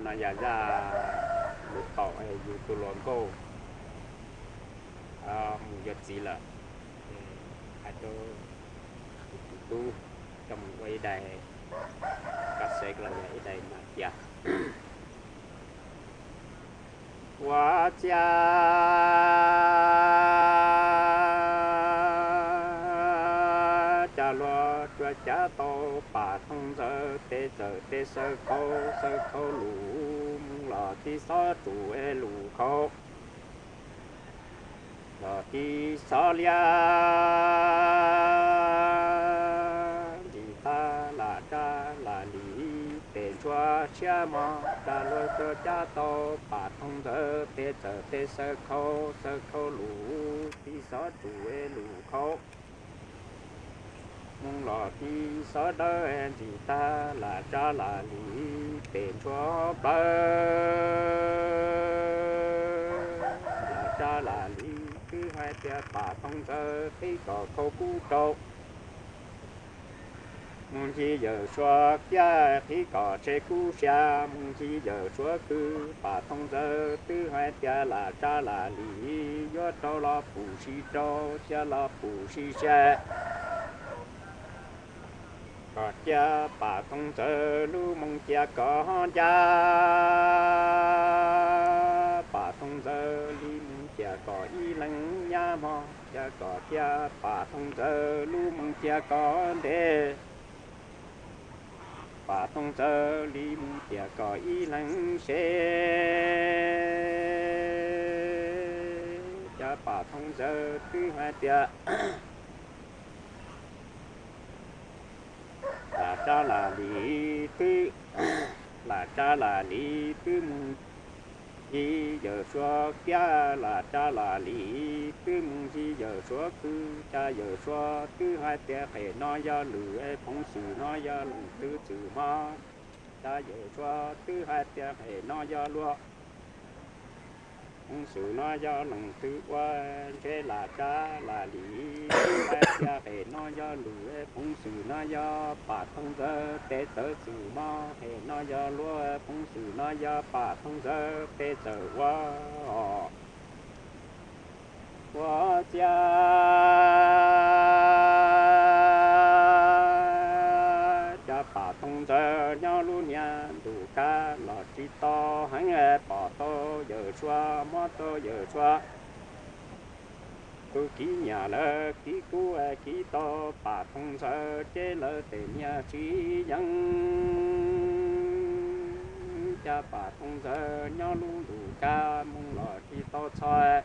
No yog zaj lus qaum yug tus hluas nkauj mus yuav txiv lawm, hais rau tus tub coj mus ua ib daim kas xev los yog ib daim mas tias: Ua txiaj cas luag tsuas cav tau Pam Thooj Ntxawm tes txawm tes xaw khau xaw khau lus mus los tib xob tsum es lus khau los tib xob liab. Ntxim tag lam tsab lam lim pem ntsuab siab mog, cas luag tsuas cav tau Pam Thooj Ntxawm tes txawm tes xaw khau xaw khau lus tib xob tsum es lus khau mus los tib xob dawb. Ntxim tag lam tsab lam lim pem ntsuab plawv. Lam tsab lam lim twb hais tias Pam Thooj Ntxawm qhib kom khau kub rau mus ncig Yawm Suav kiab, qhib kom tshe kub sia mus ncig Yawm Suav kwv. Pam Thooj Ntxawm twb hais tias lam tsab lam lim yuav rau los pum si rau, cia los pum si sia, kom cia Pam Thooj Ntxawm lub moo cia kom ncaj. Pam Thooj Ntxawm li moo cia kom ib leeg nyab mog, cia kom cia Pam Thooj Ntxawm lub moo cia kom ntev. Pam Thooj Ntxawm li mus tias kom ib leeg se, cas Pam Thooj Ntxawm twb hais tias lam tsab lam lim twb, lam tsab lam lim twb mus ncig Yawm Suav kiab, lam tsab lam lim twb mus ncig Yawm Suav kwv. Cas Yawm Suav twb hais tias qhov no yog lwm, phoov xwm no yog leej twg txwm mog. Cas Yawm Suav twb hais tias qhov no yog luag, phoov xwm no yog leej twg ua. Ntshe lam tsab lam lim twb hais tias qhov no yog lwm, phoov xwm no yog Pam Thooj Ntxawm tes txawv txwm mog. Qhov no yog luag, phoov xwm no yog Pam Thooj Ntxawm tes txawv ua. Ua txiaj cas Pam Thooj Ntxawm nyob lub niag ntuj kab los tsis tau heev, pom tau Yawm Suav, mob tau Yawm Suav tus kiv nyiam lawv kiv kub kiv tau Pam Thooj Ntxawm ces lawv tej niag tsis yeej. Cas Pam Thooj Ntxawm nyob lub ntuj kab mus los tsis tau txog,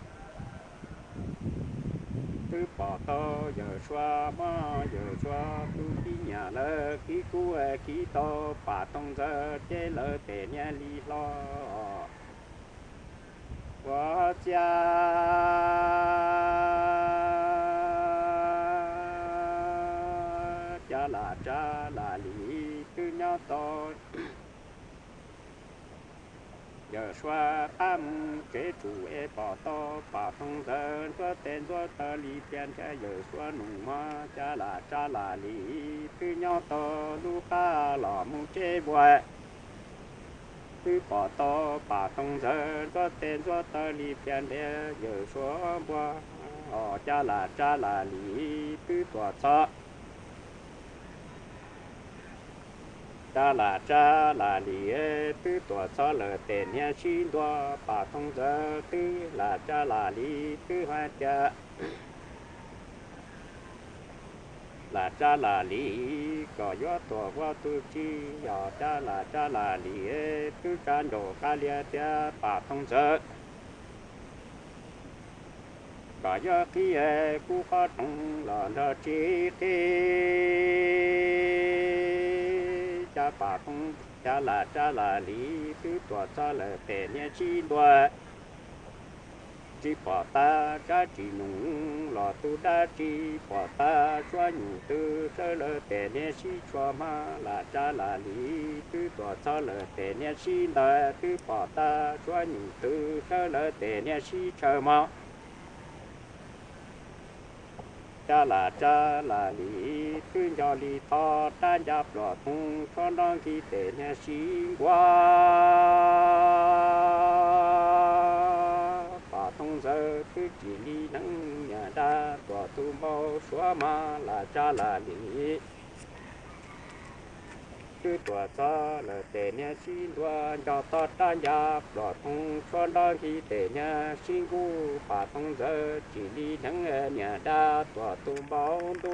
twb pom tau Yawm Suav, mob Yawm Suav tus kiv nyiam lawv kiv kub kiv tau Pam Thooj Ntxawm ces lawv tej niag li hlo. Ua txiaj cas lam tsab lam lim twb nyob tau Yawm Suav qab mus tsev tsum es pom tau Pam Thooj Ntxawm ntxuav tes ntxuav taw li tias nrhiav Yawm Suav num mog. Cas lam tsab lam lim twb nyob tau lub qab los mus tsev npua, twb pom tau Pam Thooj Ntxawm ntxuav tes ntxuav taw li tias nrhiav Yawm Suav npua. Os, cas lam tsab lam lim twb tuam txog, cas lam tsab lam lim twb tuam txog lawm tej niag sib ntua. Pam Thooj Ntxawm twb lam tsab lam lim twb hais tias lam tsab lam lim kom yuav tuam ua tus tsi. Yog cas lam tsab lam lim twb tsa nraum qab lias tias Pam Thooj Ntxawm kom yuav qhib kuv qhov rooj los nrog tsis qhib. Cas Pam Thooj, cas lam tsab lam lim twb tuam txog lawm tej niag sib ntua, tsis pom tag tsab tsis num los tus dab tsi, pom tag suab nyum twg sawv lawv tej niag sib tshuam mog. Lam tsab lam lim twb tuam txog lawm tej niag sib ntawd, twb pom tag suab nyum twg sawv lawv tej niag sib tshaw mog. Cas lam tsab lam lim twb nco li toj rab ncas pluas thoob tshuab nrov nkig tes niag sib nkuaj. Pam Tooj Ntxawm twb tsim li hneev niam dab tuam tus npau suav mas lam tsab lam lim. Twb tuam txog lawm tes niag sib ntuav nco toj rab ncas pluas thoob tshuab nrov nkig tes niag sib nkuaj. Pam Tooj Ntxawm tsim li hneev niam dab tuam tus npau ntuj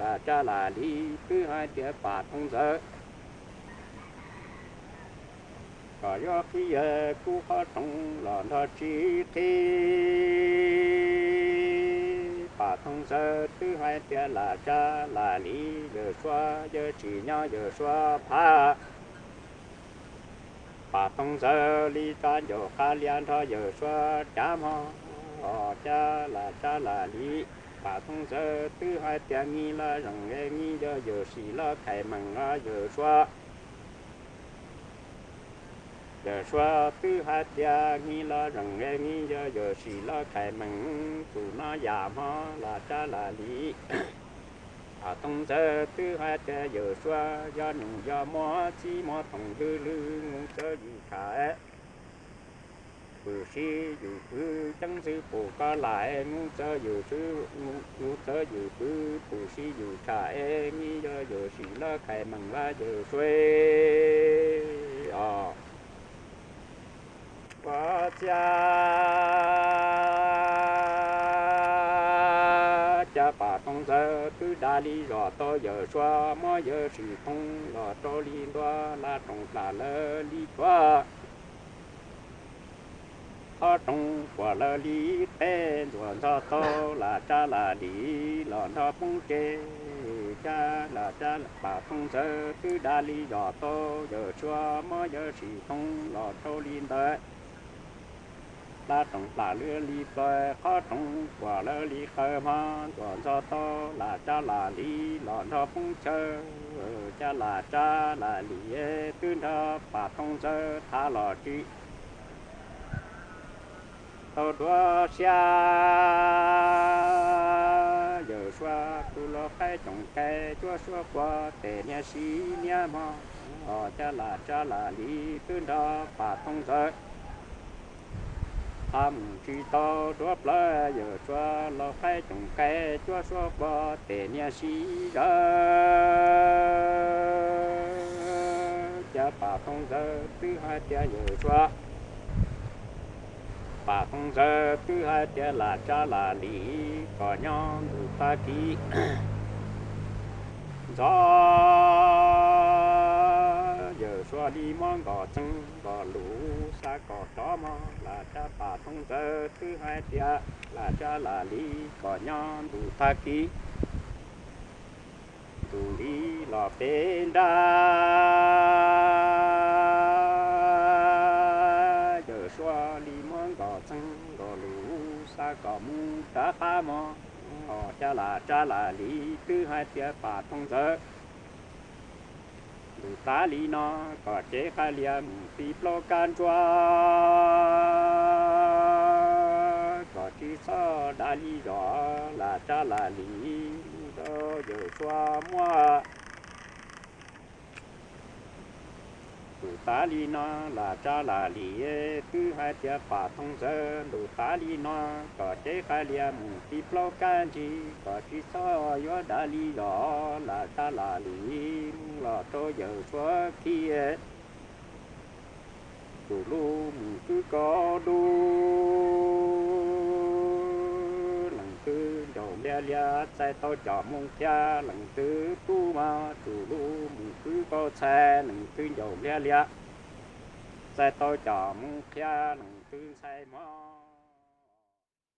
lam tsab lam lim twb hais tias Pam Tooj Ntxawm kom yuav qhib kub qhov rooj los nrog tsis qhib. Pam Tooj Ntxawm twb hais tias lam tsab lam lim Yawm Suav, yawg tsis nyob Yawm Suav phab. Pam Tooj Ntxawm li tsa ncaus qab lias nrog Yawm Suav cav mog, os cas lam tsab lam lim. Pam Tooj Ntxawm twb hais tias ngi los zeem es ngi yog Yawm Sim los khais meem los Yawm Suav. Yawm Suav twb hais tias ngi los zeem es ngi yog Yawm Sim los khais meem, tus no yam hmo lam tsab lam lim. Pam Tooj Ntxawm twb hais tias Yawm Suav yog nyoos yog muaj txij muaj toom lwg lwg nug txawv yus tsham, pwm sib yus pwv ceeb xwb pum koj lam nug txawv yus, nug txawv yus pwv pum sib yus tsham es ngi yog Yawm Sim los khais meem los Yawm Suav. Os, ua ciav cas Pam Tooj Ntxawm twb dag li zos tau Yawm Suav muab Yawm Sim thoob los rau li ntua, laj roos plam lawv li tshuab, qhov rooj puam lawv li teb, ntxuam ntxog tau lam tsab lam lim los nrog poob tseg. Cas lam tsab Pam Tooj Ntxawm twb dag li zos tau Yawm Suav muab Yawm Sim thoob los rau li ntawd, laj roos plam lawv li plaws, qhov rooj puam lawv li qawg hmo, ntxuam ntxog tau lam tsab lam lim los nrog poob chaw. Cas lam tsab lam lim twb nrog Pam Tooj Ntxawm thav los tsis tau dua siab. Yawm Suav tus lau qaib coom kaim cuab suab quas tes niag sib niab hmo, os cas lam tsab lam lim twb nrog Pam Tooj Ntxawm thav mus tsis tau dua plawv. Yawm Suav lau qaib coom kaim cuab suab quas tes niag sib zawv, cas Pam Tooj Ntxawm twb hais tias Yawm Suav, Pam Tooj Ntxawm twb hais tias lam tsab lam lim kom nyob ntu tag kis ntxov. Yawm Suav li muab nkos txeeg nkos lus xa kom rov mog, lam tsab Pam Tooj Ntxawm twb hais tias lam tsab lam lim kom nyob ntu tag kis ntu nti los peb nrab. Yawm Suav li muab nkos txeeg nkos lus xa kom mus rov qab mog, os cas lam tsab lam lim twb hais tias Pam Tooj Ntxawm ntu tav li no kom cev qab lias mus ti plaub kab ntsuab, kom tsis txhob dag li zos lam tsab lam lim rau Yawm Suav muab. Ntu tav li no lam tsab lam lim twb hais tias Pam Tooj Ntxawm ntu tav li no kom cev qab lias mus ti plaub kab ntsis kom tsis txhob yuav dag li zos lam tsab lam lim los rau Yawm Suav khi. Tsum lub mus kwv kaus dub, leej twg ncaus npliag lias txais tau cov moos qhia, leej twg tub mas tsum lub mus kwv kaus txhais, leej twg ncaus npliag lias txais tau cov moos qhia, leej twg ntxhais mog.